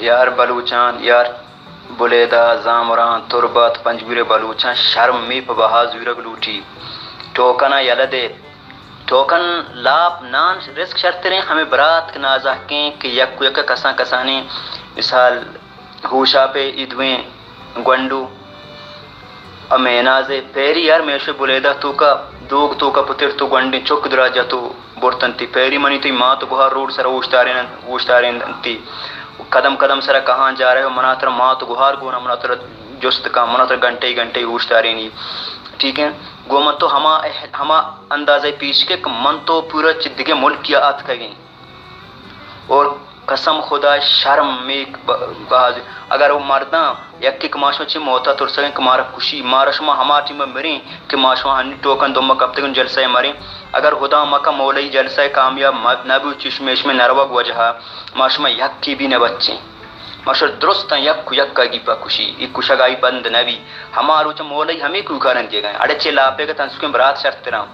یار بلوچاں، یار بلیدہ، زامران، تربت، پنجگور ءِ بلوچاں شرمے پہ بہا زورگ لوٹی۔ ٹوکن ءَ یلہ دئیت۔ ٹوکن لاپ نان رزق شرتریں، ہمے برات کہ نازہکیں کہ یک یک کسان کسانیں، مثال ہوشاپ ءِ اے دوئیں گونڈو ءُ میناز ءِ پیری یار میشے بلیدہ توکا، دوگ توکا پتر تو گونڈیں چک دراجہ تو برتنتی۔ پیری منی تئی مات گوہار روڈ سرا اوشتارین، اوشتارینتی۔ قدم قدم سرا کہاں جا رہے ہو، منا ترا مات گوہار گونا، منا ترا جست کن، منا ترا گھنٹے گھنٹے اوشتارینی۔ ٹھیک ہے؟ گو من تو ہما اح-، ہما اندازہ پیش کے کہ من تو پورا چدگے ملک یا آتکگیں۔ اور قسم خدا شرم میک ب-، باز۔ اگر وہ مرداں یکی کہ ما شما چی موتا ترسگیں کہ مارا کشی، مارا شما ہما ٹیم مریں کہ ما شما ہنی ٹوکن دمہ کپتگن جلسہ مریں۔ اگر خدا مکا مولئی جلسہ کامیاب م-، نہ بو چشمے شمے نروگ وجہ ما شما یکی بھی نہ بچیں۔ ما شما درستاں یک یک آگی پا کشی، ای کشگ آئی بند نہ بی۔ ہما روچ مولئی ہمیں کوکارن دیگا۔ اڑے چے لاپے گا تنسکیں برات شرتراں۔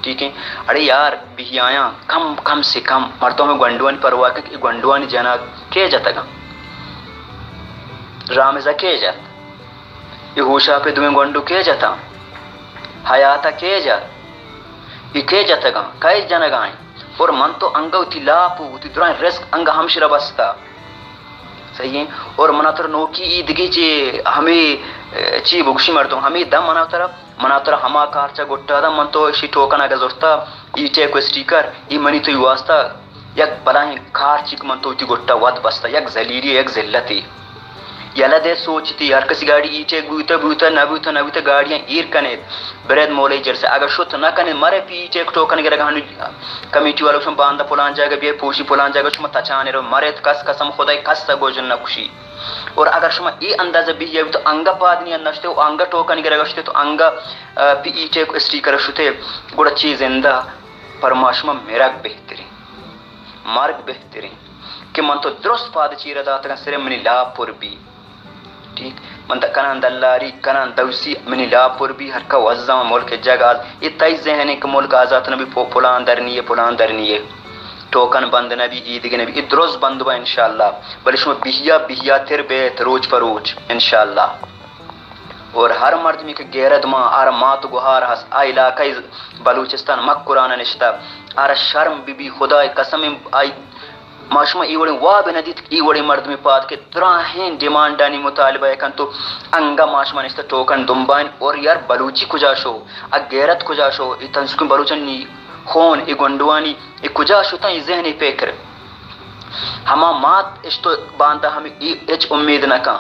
ٹھیک ہے؟ اڑے یار، بہیایاں کم، کم سے کم مردم گونڈوانی پرواہ کن کہ گونڈوانی جنگ کے جتگاں؟ رامزہ کے جت؟ یہ ہوشاپے دوئیں گونڈو کے جتاں؟ حیاتا کے جت؟ یہ کے جتگاں؟ کئے جنگائیں؟ اور من تو انگا وتی لاپ و وتی درائیں رزق انگا ہمشرا بستا۔ صحیح ہے؟ اور منا تر نوکی ای دگی چی ہمیں، اے، چی بگشی مردم، ہمیں دم منا تر منا ترا ہما کارچا گٹا دا، من تو اشی ٹوکن اگہ زرتا، ای ٹیک و اسٹیکر، ای منی توی واسطہ یک بلاہیں کارچی کہ من تو وتی گٹا ود بستا، یک ذلیلی، یک ذلتی۔ یلہ دے سوچتی، ہر کسی گاڑی ای ٹیک بوتا، بوتا، نہ بوتا، نہ بوتا، گاڑیاں ایر کنیت، برید مولئی جلسہ۔ اگہ شت نہ کنیت، مرے پی ای ٹیک ٹوکن گرگ ہنو کمیٹی والو شما باندا پلان جاگہ بیئے، پوشی پلان جاگہ شما تچانے رو، مریت کس قسم خدای کس گوجن نہ کشی۔ اور اگر شما اے اندازہ بہیا بیت تو انگا پاد نیاد نشتے و انگا ٹوکن گرگا شتے تو انگا، آ، پی ای ٹیک اسٹیکر شتے، گڑا چی زندہ پر ما شما مرگ بہترین، مرگ بہترین کہ من تو درست پاد چیرا داتگاں سرے منی لاپ پر بی۔ ٹھیک، من دا کناں دلاری، کناں دوسی، منی لاپ پر بی، ہر کا وزاں ملک جگ آز-، اے تئی ذہن ہے کہ ملک آزات نبی، پو-، پلان در نیے، پلان در نیے۔ ٹوکن بند نہ بی، ای دگہ نہ بی، ای درست بند با انشاءاللہ۔ بلے شما بہیا بہیا تر بیت روچ پہ روچ انشاءاللہ۔ اور ہر مردمی کہ غیرت مان، ہر مات گوہار ہست، آ علاقہ بلوچستان مکران نشتہ، آرا شرم بی بی، خدائے قسم، آئی ما شما ای وڑیں واب نہ دیت کہ ای وڑیں مردمی پاد کہ دراہیں ڈیمانڈانی مطالبہ کنت و انگا ما شما نشتہ ٹوکن دنبائیں۔ اور یار بلوچی کجا شو؟ ا غیرت کجا شو؟ ای تنسکن بلوچانی خون، ای گونڈوانی، ای کجا شتاں؟ ای ذہن، ای فکر۔ ہما مات اشتو باندا ہمیں ای ہچ امید نہ کن۔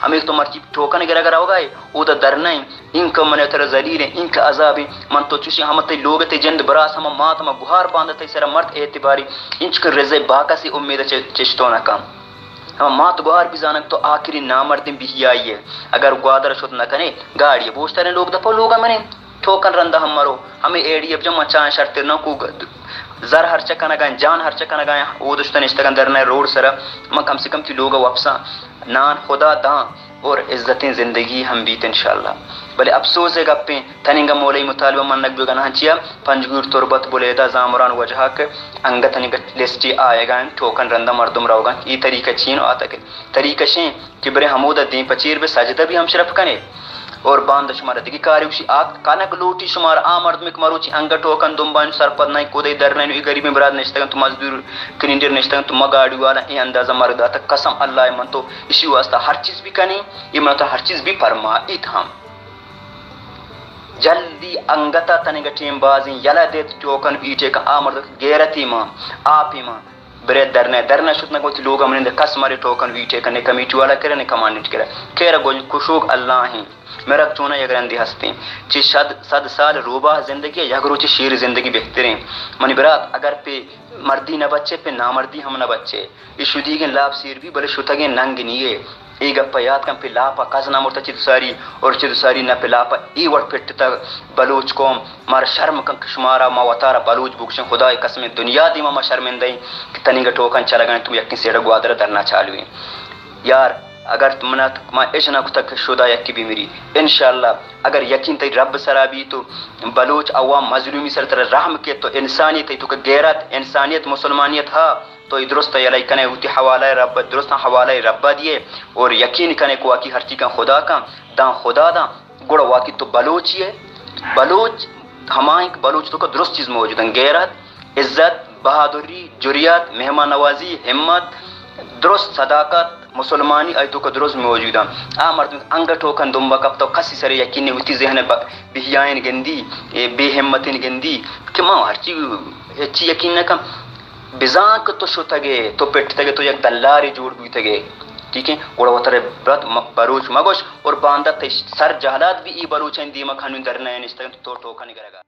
ہمیں تو مرچی ٹوکن گرگ روگائے، اودا در نہ انت۔ اینکہ من ترا ذلیل ہیں، اینکہ عذاب ہیں۔ من تو چوشی ہم تئی لوگ تئی جند براس ہم مات ہم گوہار باندا تئی سرا مرد اعتباری، انچکہ رزے باکسی امید چ-، چشتو نہ کن۔ ہم مات گوہار بھی زانگ تو آخری نامردیں بہیائی ہے۔ اگر گوادر شد نہ کنے، گاڑی بوشتریں لوگ دپو لوگ منیں۔ ٹوکن رندا ہم مرو، ہمیں اے ڈی ایف جمع چاہیں شرطر نہ کو گ-، زر ہرچہ کنگا، جان ہرچہ کنگا، او دشتن اشتگن در نہ روڈ سرا، من کم سے کم تی لوگ وپساں، نان خدا داں اور عزتیں زندگی ہم بیت انشاءاللہ۔ بلے افسوز ء گپیں، تننگا مولئی مطالبہ منگ بیگا نہ چیا، پنجگور، تربت، بلیدہ، زامران وجہا کہ انگت تننگا لسٹی آیگا انت، ٹوکن رندا مردم روگا انت، ای طریقہ چین آتک؟ طریقہ شیں کہ برے ہمودا دیم پہ چیر بہ سجدہ بھی ہم شرف کنے اور باندا شمارا دگہ کارے گوشی آ کنگ لوٹی شمارا آ مردمے کہ مروچی انگہ ٹوکن دنبان سرپد نہ کودے در نہ ای غریبیں برات نشتگن تو مزدور کلینڈر نشتگن تو ما گاڑی والا اے اندازہ مرگ داتا قسم اللہ من تو اشی واسطہ ہر چیز بھی کنی، اے من تو ہر چیز بھی فرمائیت ہم۔ جلدی انگتا تنگہ ٹیم بازیں یلہ دیت ٹوکن ای ٹیکن آ مردم غیرتی ما آپی ما۔ برے درنہ، درنہ شت نہ گوتی لوگ منند کس مارے ٹوکن وی ٹیکن نے کمیٹی والا کرے نے کمانڈنٹ کرے۔ کیرا گوج کشوک اللہ ہیں۔ مرگ چونا یک رندی ہستیں۔ چہ صد، صد سال روباہ زندگی یک روچ شیر زندگی بہتریں۔ منی برات اگر پہ مردی نہ بچے، پہ نامردی ہم نہ بچے۔ اے شدیگیں لاپ سیر بی، بلے شتگیں ننگ نیے۔ اے گپ ء یات کن، پہ لاپ ء کس نہ مرتہ چد ساری، اور چد ساری نہ پہ لاپ ء اے وڑ پٹتگ بلوچ قوم۔ مارا شرم کن کہ شمارا ما وتارا بلوچ بگشن، خدائے قسم دنیا دیما ما شرمندہ ایں کہ تننگہ ٹوکن چلگا انت، تو یکیں سیڑا گوادر دھرنا چالو ایں۔ یار اگر منا ما اش نہ کتگ کہ شدا یکی بمری، انشاءاللہ اگر یقین تئی رب سرا بی تو بلوچ عوام مظلومی سر ترا رحم کے تو انسانیت تو کہ غیرت انسانیت مسلمانیت ہا تو اے درست یلہ کنے، وتی حوالہ رب، درستاں حوالہ رب دیے اور یقین کنے کہ واقعی ہرچی کن خدا کن، داں خدا داں، گڑا واقعی تو بلوچی ئے۔ بلوچ ہما ایں کہ بلوچ توکا درست چیز موجود ایں، غیرت، عزت، بہادری، جریات، مہمان نوازی، ہمت، درست صداقت، مسلمانی آئی توکا درست موجود ایں۔ آ مردم انگہ ٹوکن دمبا کپتا و کسی سرے یقین نہ، وتی ذہن ب-، بہیائیں گندی، اے بے ہمتیں گندی کہ ما ہرچی، ہچی یقین نہ کن۔ بزاں کہ تو شتگے، تو پٹتگے، تو یک دلارے جوڑ بوتگے، ٹھیک ہے، گڑا وترے برات م-، بلوچ مگوش، اور باندا تئی سر جہلات بھی ای بلوچانی دیما کھنون در نہ نشتگن تو ٹوکن گرگا۔